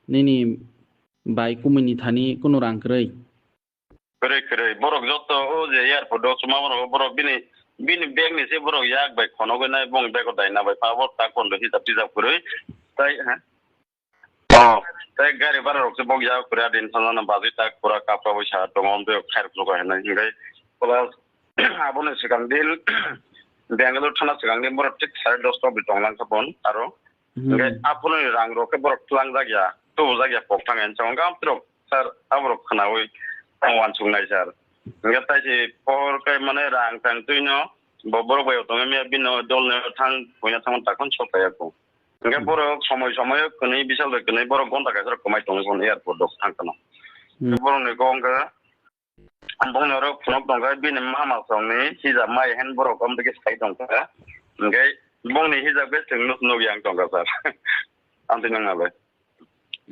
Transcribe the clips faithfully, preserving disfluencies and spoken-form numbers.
nini bai kumui ni thani kunu rang kwrwi? Kwrwi, kwrwi. Borok joto o je airport o chuma borok, borok bini, bini bag ni se borok yak bai khonogwi nai, bong bag o daina bai pha, bo tak kondo hisab tisab kwrwi. Tai, ha? Oh, tei gari bara rok se bok ya kwrwi adin thangjana bagwi tak pura kapra bai sa tongo, amtwi khairok jokha hinwi hinwi plus aboni swkang din Bangalore thana swkang din borok thik sare dosta bai tong langkha bon aro. Hmm. Hinwi aphuru ni rang rok khe borok twlang jak ya, tubu jak ya kok thang ya, hinwi amtwi rok sir aborok khwnawi tong uansuk nai sir. Hinwi tai se pohor khe mane rang tang twi no bo borok bai tongwi mia bino dol no thang puina thang takhon sok ya kho. Hingke borok somoi somoi kwnwi bisal bai kwnwi borok gonta kaisa rok kwmai tongwi phano airport o thang kheno. Hmm. Borok ni kok hwnkhe bongni oro phunuk tongkha bini mama songni hijab mai hen borok omtwi khe sai tongkha. Hingke bongni hijab khe chwng nuk nuk yang tongkha sir. Amtwi nang nalai.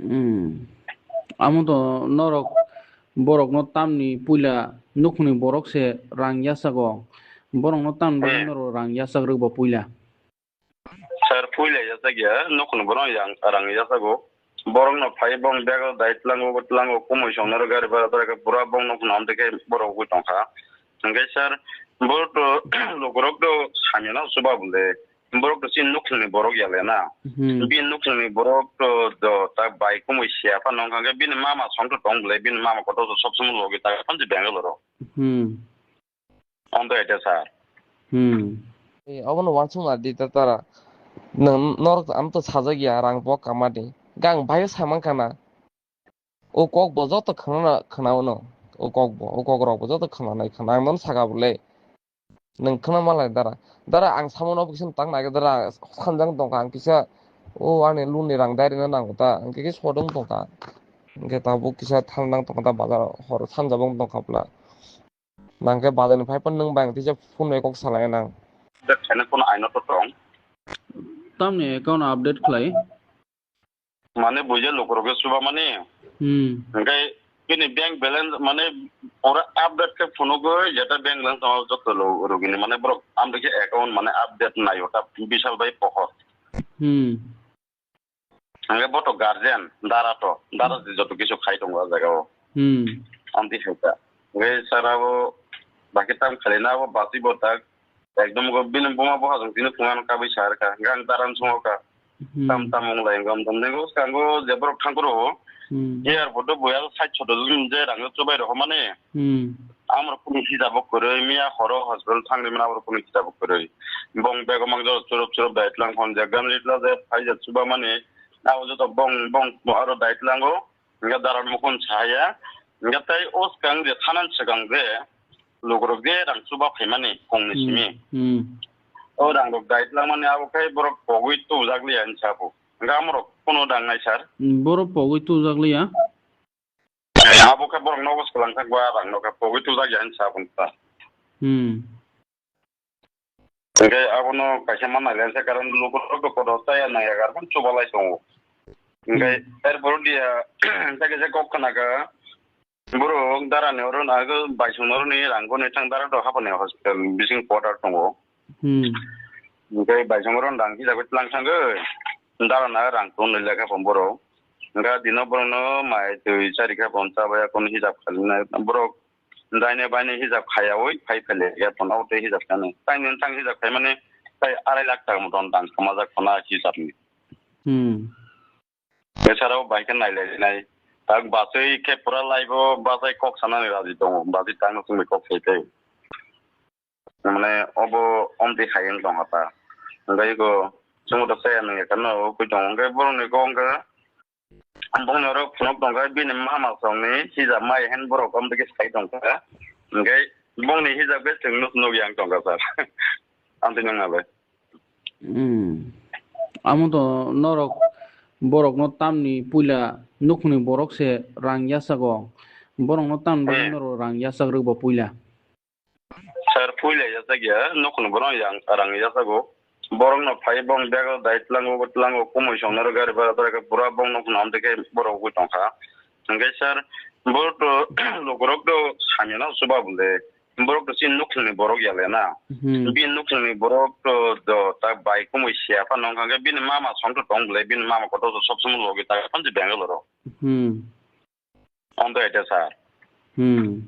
Hmm. Amo to norok borokno tamni puila nukhungni borok se rang yachago. Borokno tamni bagwi Hmm. norok rang yachak rwkbo puila. Sir, puila yachak ya, nukhungni borok yang rang yachago. Borokno phai bong bego dai tlango, tlango, kumui songno gari bara bara khe pura bong nukhungno amtwi khe borok ugui tongkha. Hingke sir, borok to, lukurok to samyano chuba bole. Borok to chini nukhungni borok ya le na. Hmm. Bini nukhungni borok to, to ta bai kumui sia phano wngkha khe bini mama song to tong bole, bini mama kotor to sob somoi logi ta phano je Bangalore o. Hmm. Ondo ete sir. Hmm. Eh, obono wansuk na di ta tara. Nang norok am to sajak ya rang bo kama di. Gang bai samang kana. O kok bo joto khna khna ono. O kok bo, o kok rok bo joto khna nai khna. Ang non saka bole. Nang khna malai dara. Dara ang samo no kisa tang nai dara sanjang tong ang kisa. O ani lun ni rang dari na nang ta. Ang kisa sodong tong ka. Ang kisa tang nang tong ta bazar hor sanjabong tong kapla. Nang khe bazar ni phai phano nwng bai ang tisa phone bai kok salai nang. Bek khaina phone aino to tong. Tamni account update khlai. Mane buja lukurok khe suba mani. Hmm. Hingke bini bank balance mane pura update khe phunugwi jeta bank balance tongo joto lo rugini mane borok amtwi khe account mane update naio ta bisal bai pohor. Hmm. Hingke bo to guardian, dara to, dara je joto kisu khai tongo o jaga o. Hmm. Amtwi hai ta. Hingke sara bo baki tam khali na bo basi bo tak. Ekdom go bini buma bo hajong tini phungan kabui sar ka. Hingke ang dara no songo ka. Hmm. Tam tam wng lai wng tam nego skango je borok thang kuro. Hmm. Airport o boya side choto je rang chubai rok mani. Hmm. Amrok kunu hijab bo kwrwi, miya horo hospital thangri mani amrok kunu hijab bo kwrwi. Bong bego mang jora churop churop dai tlang hon je gan ritla je phai je chuba mani. Abo joto bong bong aro dai tlango. Hingke dara mukon saya. Hingke tai o swkang je thanan swkang je lukurok je rang chuba phaimani kongni Hmm. simi. Hmm. O rang rok dai tlang mani abo khai borok pogwi tubujak liya hinsa bo. Hingke amrok kunu dang nai sir. Hmm, borok pogwi tubujak liya. Abo khe borok nogo swkang thang ba rang no khe pogwi tubujak ya hinsa bo ta. Hmm. Hingke abono kaisa ma nailainsa karon lukurok to kotor chaya nang ya karon chubalai tongo. Hingke Hmm. er borok dia hingke kaisa kok khna kha borok dara ni oro na khe baisong oro ni rang goni thang dara to hapani hospital bising quarter tongo. Hmm. Hingke baisong oro rang hijab tlang thangwi dara na rang tong lekha pon borok. Hingke dino borok no mai twi chari kha pon chabaya kon hijab khali na borok. Daine baine hijab khaiyawi phai phele ya phone o tei hijab kani. Taini tang hijab khai mani tai arai lakh taka moton dang khamajak phone hijab ni. Hmm. Besarao bai khe nailai nai. Tak basui khe pura live o bachai kok sanani raji tongo. Basi tang no chwngbai kok sai tei. Mane obo omtwi hai wng tong kha ta. Hingke iko chwngbo to chaya nang ya khe no ui tong hingke borok ni kok hingke Bongni oro phunuk tongkha, bini mama songni hijab mai hen borok omtwi khe sai tongkha. Hingke bongni hijab khe chwng nuk nuk yang tongkha sir. Amtwi nang nalai. Hmm. Amo to norok borokno tamni puila nukhungni borok se rang yachago. Borokno tamni bagwi Hmm. norok rang yachak rwkbo puila. Sir, puila yachak ya, nukhungni borok yang rang yachago. Borokno phai bong bego dai tlango, tlango, kumui songno gari bara bara khe pura bong nukhungno amtwi khe borok ugui tongkha. Hingke sir, borok to lukurok to samyano chuba bole. Borok to chini nukhungni borok ya le na. Hmm. Bini nukhungni borok to, to ta bai kumui siya phano wngkha khe bini mama song to tong bwlai, bini mama kotor to sob somoi logi ta phano je Bangalore o. Hmm. Ondo ete sir. Hmm.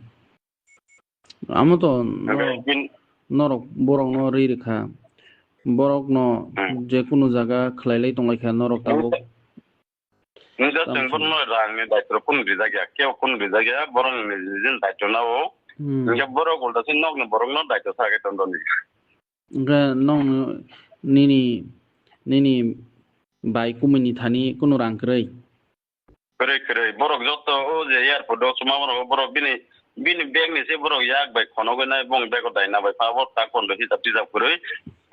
Amo to Hingke norok, bin- norok borokno ri rikha. Borokno Hmm. je kunu jaga khlailai tonglaikha norok tabuk. Hingke Tamo chwng chwng. Bono rangni daitro kunu rijak ya, kebo kunu rijak ya, borokni nijini daitro na o. Hmm. Hingke borok ulta se nokni borokno daitro sa khe tongtoni. Hingke nokni nini, nini bai kumaini thani kunu rang kwrwi? Kwrwi, kwrwi. Borok joto o je airport o chuma borok, borok bini, bini bag ni se borok yak bai khonogwi nai, bong bag o daina bai pha, bo tak pondo hisab tisab kwrwi.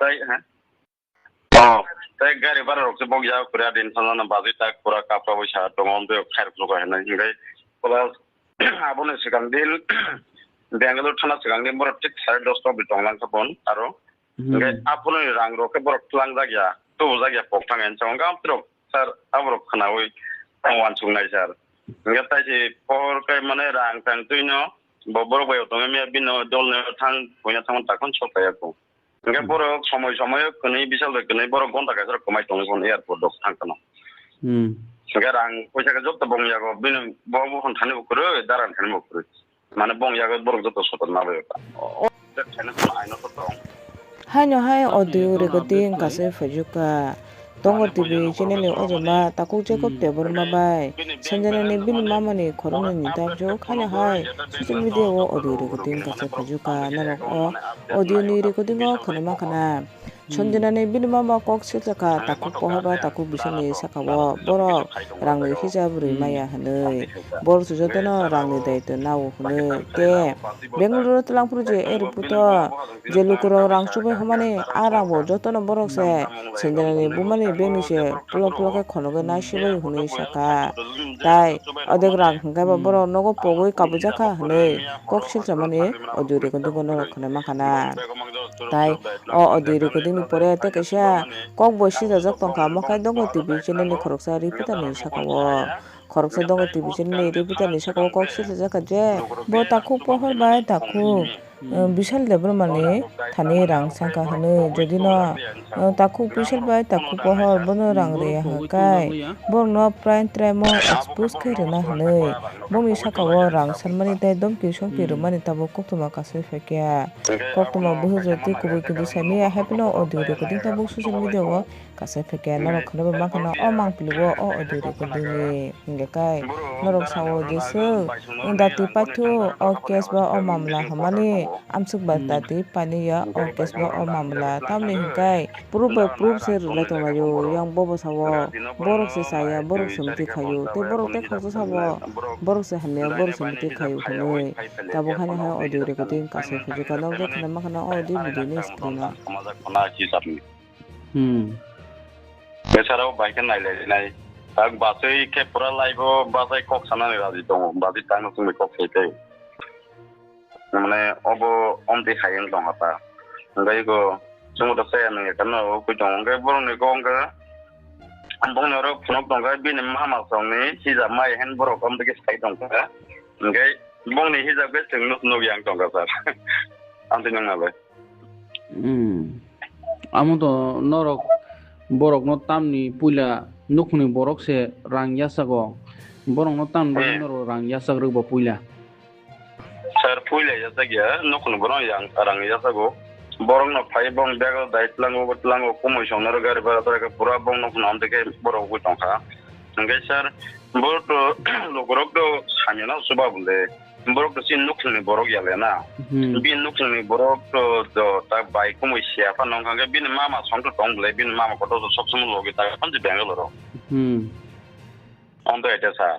Tai, ha? Oh, tai gari bara rok se bok yak kwrwi, adin thana na bagwi tak pura kapra bai sa tongo, amtwi khair khulukha hinai. Hinai plus aboni swkang din Bangalore thana swkang din borok thik sare dos tok bi tonglang kha bon aro. Hmm. Hinai aphuru ni rang rok khe borok tlangjak ya, tubujak ya kok thang ensa. Hinai amtwi rok Sir, aborok khwnaui ang uansuknai, sir. Hingke tai se pohor kai mane rang tang twino bo borok bai tongwi mia bino dolni thang buina thangma takhon sok paiya kho. Hingke Hmm. borok somoi somoi kwnwi bisal bai kwnwi borok gonta kaisa rok kwmai tongwi phano airport rok thang kheno. Hmm. Hingke rang poisa khe joto bong yago bini bo buphang thani bo kwrwi, daran thani bo kwrwi. Mane bong yago borok joto sotor na bai. O, o, khaina kheno aino to tong. Haino hai audio recording kasai phaijuka. Tongo T V channel ni ojoma Takhuk Jacob Debbarma bai Sanjana ni bini mama ni khoroknwi ni tamjok haino hai social media o audio recording kasai phaijuka. Norok o audio ni recording o khwnama khana. Sanjana ni bini mama kok silsakha, Takhuk pohor ba Takhuk bisal ni saka o borok rang ni hijab rwi maya hwnwi. Borok se jotono rang ni daitw nao hwnwi. Te Bangalore o twlang phuru je airport o je lukurok rang chubai hwnmani, a rang bo jotono borok se Sanjana ni buma ni bag ni se pulo pulo khe khonogwi nai sibai hwnwi saka. Tai odek rang hwnkhe bo borok nogo pogwi kabujak kha hwnwi kok silsa mani audio recording o norok khwnai mankha na. Tai o audio recording ni pore tei kaisa kok bo sijajak tongkha, omo khai Dongo T V channel ni khoroksa reporter ni saka o. Khoroksa Dongo T V channel ni reporter ni saka o kok sijajak kha je bo Takhuk pohor bai Takhuk, eh, Bishal Debbarma ni thani rang sangkha hwnwi. Jodi no, eh, Takhuk Bishal bai Takhuk pohor bono rang rwya hwnkhe borok no prime time o expose khe rwna hwnwi bongni saka o rang sanmani tei domki somki rwmani tabuk koktwma kasui phaikha. Koktwma buhujwk tei kubui kindi saimaya hai phano audio recording tabuk social media o kasai phaikha. Norok khwnaba mankha na o mangpili o, o audio recording ni hwnkhe kai norok sao je swk dati paithu o case ba o mamla hwnmani amswk ba dati painiya o case ba o mamla tamni hwnkhe proof bai proof se rwlai tonglaio. Yang bobo sao borok se chaya, borok se mtwi khaio tei borok tei khoroksa sabo borok se hamya, borok se mtwi khaio hwnwi. Tabuk haino hai audio recording kasai phaijuka, norok tei khwnama khana o audio video ni screen o. Hmm. Esarok bai khe nailai nai. Tak bachai khe pura live o bachai kok sanani raji tongo. Bachai tangno chwngbai kok sai tei. Mane obo omtwi hai wng tongkha ta. Hwnkhe eko chwngbo to chaya nung ya khe no ugui tongo. Hwnkhe borokni kok hwnkhe bongni oro phunuk tongkha bini mama songni hijab mai hen borok omtwi khe sai tongkha. Hwnkhe bongni hijab khe chwng nuk, nuk yang tongkha sir. Amtwi nung nalai. Hmm. Amo to norok borokno tamni puila nukhungni borok se rang yachago. Borokno tamni bagwi Hmm. norok rang yachak rwkbo puila? Sir, puila yachak ya, nukhungni borok yang rang yachago. Borokno phai bong bego dai tlango, tlango kumui song norok gari bara tora khe pura bong nukhungno amtwi khe borok ugui tongkha. Hwnkhe sir, borok to lukurok to samyano chuba bole. Borok to chini nukhungni borok ya le na. Hmm. Bini nukhungni borok to, to ta bai kumui siya phano wngkha khe bini mama song to tong bole, bini mama kotor to sob somoi logi ta phano je Bangalore o. Hmm. Ondo ete sir.